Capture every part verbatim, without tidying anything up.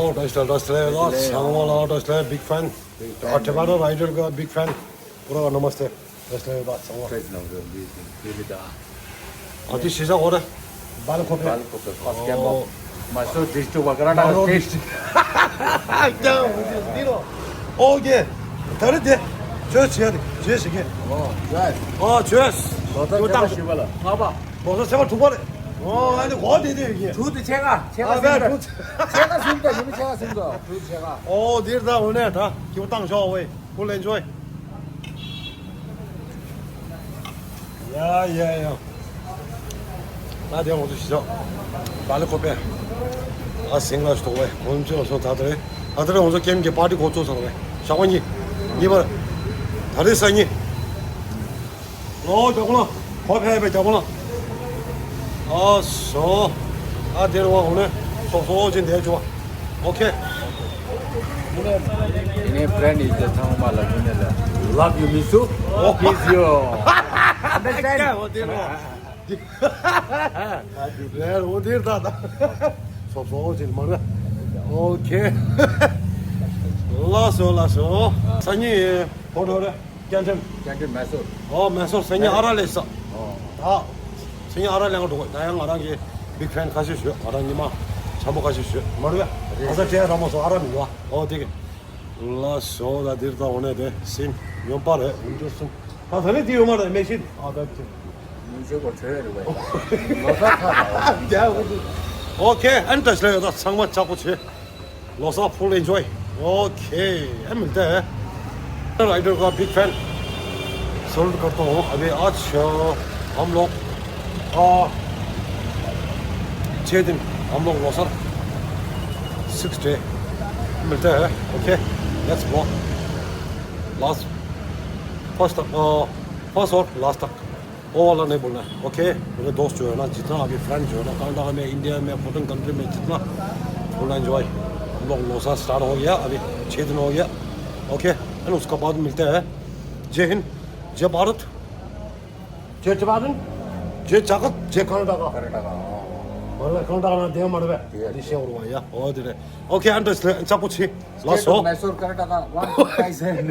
ཨོ་བཀྲ་ཤིས་བདེ་ལེགས། བཀྲ་ཤིས་བདེ་ལེགས། ཚང་མ་ལ་བཀྲ་ཤིས་བདེ་ལེགས། Big fan. Big fan. ཨ་ཊི་བྷ་ཊ་རའི་ཌར་གི་big fan. པུ་ར་ནམ་སྟེ། བཀྲ་ཤིས་བདེ་ལེགས་ཚང་མ། བཀྲ་ཤིས་བདེ་ལེགས། ཨ་ཏི་ཤི་ཟ་འོ་རེ། བལ་ཁོ་པེ། བལ་ཁོ་པེ། ཕར་སི་ཀེམ་པོ། མ་སོ་ཌིས་ཊྲིག་ཝ་ཀ་ར་ཊ་སི་ཊེཊ། ཀྱང་འདི་རོ། ཨོ་ཀེ། ད་རེ་དེ། ཇོས་བྱས་རེ། ཇོས་བྱེད་ཀྱི། ཨོ་ཇོས། ཨོ་ཇོས། ལོ་ད་ཁྱོད་ཆེ་བ་ཞུས་པ་ལ་ལྔ་པ། ལོ་ས་ཚེ་བ་དྲུག་པ་རེད། ཨོ་ཨ་ནི་གོ་དེ་དེ་ཡོད་ཀྱི། དྲུག་དེ་ཕྱེད་ཀ་ཕྱེད་ཀ་ཨ་ཟིན་པ། ཕྱེད་ཀ་ཟིན་པ་ཡིན་ན་ཕྱེད་ཀ་ཟིན་པ། དྲུག་ཕྱེད་ཀ། ཨོ་འདིར་ད་འོ་ནས་ད་ཁྱེད་བཏང་ཤོག་ཝེ། Full enjoy. Yeah, yeah, yeah. ད་དེ་ང་ཚོ་ཞི་ཆོག་བལ་ཁོ་པེ། ཨ་སིང་ལ་ཞུ་ཐོག་ཝེ། ཁོང་ཚོ་ལ་སོང་ད་དེ་རེད། ད་དེ་རེད། ང་ཚོ་ཀེམ་གྱི་པར་ཊི་འགོ་ཚུགས་ཚར་ཝེ། ཞག་པ་གཉིས། གཉིས་པར། ད་རེས་སང་ཉིན། ཨོ་རྒྱ་གོ་ལ། ཁོ་ཕེབས་པའི་རྒྱ་གོ་ལ། ཨ་སོ། ཨ་དེར་བ་འོ་ནས་སོ་སོ་ཅིག་འདས་བྱུང་བ། ཨོ་ཁེ། དེ་ནས་friend is the ཚང་མ་ལ་དེ་ནས་ལ། Love you, miss you, miss you. Understand? ཨོ་དེར་བ། རེད་ཨོ་དེར་ད་ད། སོ་སོ་ཅིག་མ་རེད། ཨོ་ཁེ། ལགས་སོ་ལགས་སོ། སང་ཉིན་ཕོ་ཊོ་རེད། བསྐྱར་འགྲེམས། བསྐྱར་འགྲེམས་མེ་སོར། ཨོ་མེ་སོར་སང་ཉིན་ཨ་ར་ལས་ས། ཨོ། ད། སང་ཉིན་ཨ་ར་ལས་ང་འགྲོ་དགོས། ད་ཡང་ང་རང་གི་big fan ཁ་ཤས་ཞུ། ང་རང་ཉི་མ་འཆམ་པོ་ཁ་ཤས་ཞུ་མ་རུ་བས། རེད། ཨ་ས་ཅེ་ར་མ་སོ་ཨ་ར་མི་ཡོད། ཨོ་དེ་གི། ལ་ཞོ་ད་འདིར་ད་འོ་ནས་དེ་སིན་ཡོན་པ་རེད། འུན་ཅོ་སུམ། ད་ད་ནི་དེ་ཡོད་མ་རེད། མེ་ཤིན། ཨ་ད་དེ། ཉིན་ཤོག་གོ་ཆོས་རེད་བས། ལོ་ས་ཁ་ལ། རྒྱ་འུན་ཅོ། ཨོ་ཁེ། ཨན་ཏ་ཤི་ལ་ཡོད། ད་ཚང་མ་ཆག་པོ་བྱེད། ལོ་ས་full enjoy. Okay, ཨེ་མི་ལྟ། རའི་ཌར་ག་big fan. Salute करता हूँ। अभी आज, अ, हम लोग, अ, छः दिन हम लोग लोसर, six day मिलते हैं। Okay, let's go. Last, first, अ, first और last तक। ओ वाला नहीं बोलना है। ओके, मेरे दोस्त जो है ना, जितना अभी फ्रेंड जो है ना, कर्नाटक में, इंडिया में, फॉरेन कंट्री में, जितना फुल एंजॉय। हम लोग लोसा स्टार्ट हो गया, अभी छः दिन हो गया। ओके, एंड उसके बाद मिलते हैं। जय हिंद, जय भारत, जय जवान, जय जगत, जय कर्नाटका। कर्नाटका, हाँ। मतलब कर्नाटका ना देव मरवे। ठीक है। दिशे और वाया, ओ दिले। ओके, अंडरस्टैंड, सब कुछ ही। लास्ट हो। Mysore, Karnataka, one two five seven.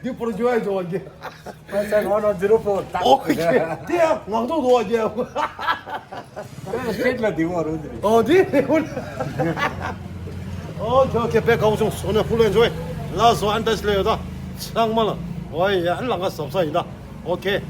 ये पूरा जो है, जो आगे। Five seven one one zero four. ཨོ་ཁེ། དེ་ཡང་ང་ཚོ་འདུག་ཨ་ཀྱེ། སྟེགས་ལ་དེ་བ་རུ་འདི། ཨོ་དེ། ཨོ་ཁེ་ཨོ་ཁེ། དཔེ་དགའ་བོ་བྱུང་། སོ་ནས་ཕུལ་ལ་འཇོ་ཡི། ལ་སོ་ཨན་ཏ་ཤི་ལ་ཡོད་ད། ཚང་མ་ལ། ཨོ་ཡ་ཨན་ལ་ང་ཟབ་ས་ཡིན་ད། ཨོ་ཁེ།